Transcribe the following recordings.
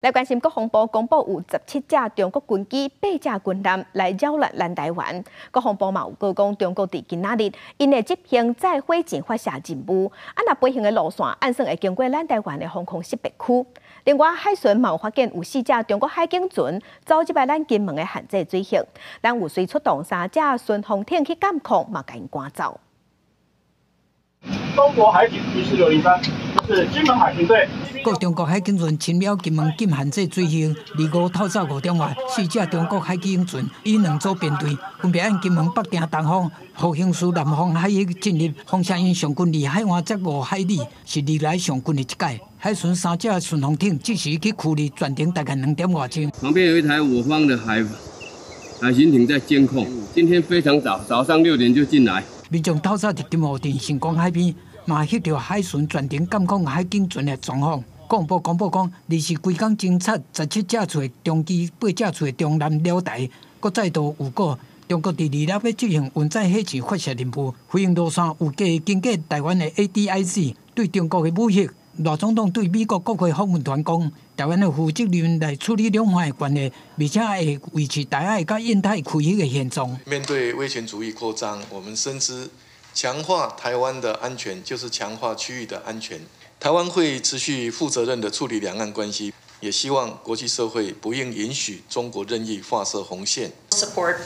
來關心國防部公布有17架中國軍機、八架軍艦來擾亂咱台灣。國防部嘛有閣講，中國佇今仔日𪜶會執行載火箭發射任務，啊若飛行的路線按算會經過咱台灣的防空識別區。另外，海巡嘛有發現有四隻中國海警船走入來咱金門的限制水域，咱有隨出動三隻巡防艇去監控，嘛共𪜶趕走。中國海警14603，是金門海巡隊。閣中國海警船侵擾金門禁限制水域，25透早5點外，四隻中國海警船以兩組編隊，分別按金門北碇東方、復興區南方海域進入，放射𪜶上近離海岸才5海里，是歷來上近的一擺。海巡三隻巡防艇即時去驅離，全程大概2點外鐘。旁邊有一台我方的海巡艇在監控。今天非常早，早上6點就進來。民眾透早佇金湖鎮星光海邊，嘛翕著海巡全程監控海警船的狀況。國防部公布講，二四規工偵察17架次的中機、八架次的中艦繞台，閣再度預告中國佇26欲執行運載火箭發射任務，飛行路線預計經過台灣的 ADIZ 對中國的武嚇。賴總統對美國國會訪問團講，台灣會負責任來處理兩岸的關係，而且會維持台海佮印太區域的現狀。面對威權主義擴張，我們深知強化台灣的安全就是強化區域的安全。台灣會持續負責任的處理兩岸關係，也希望國際社會不應允許中國任意劃設紅線。 Support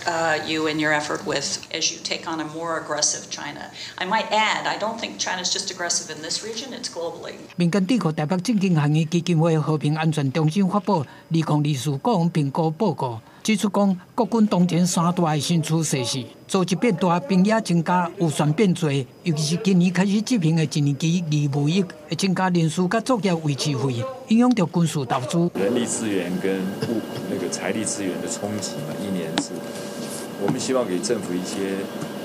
you in your effort with as you take on a more aggressive China. I might add, I don't think China is just aggressive in this region; it's globally. 民間智庫台北政經學院基金會和平安全中心發布2024國防評估報告，指出講國軍當前三大的新趨勢是組織變大、兵役增加、預算變濟，尤其是今年開始執行的一年期義務役，會增加人事佮作業維持費，影響著軍事投資。人力資源跟物那個財力資源的衝擊嘛，一年是，我們希望給政府一些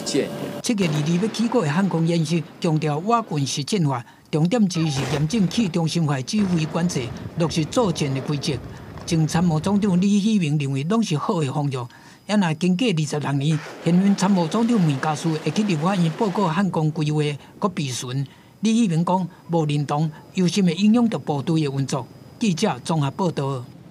建議。7月22欲起鼓的漢光演習，強調我軍實戰化，重點之一是嚴正去中心化指揮管制，落實作戰的規則。前參謀總長李喜明認為，攏是好的方向。啊，若經過26年，現任參謀總長麥家士會去立法院報告漢光規劃閣備詢。李喜明講，無認同，憂心會影響著部隊的運作。記者綜合報導。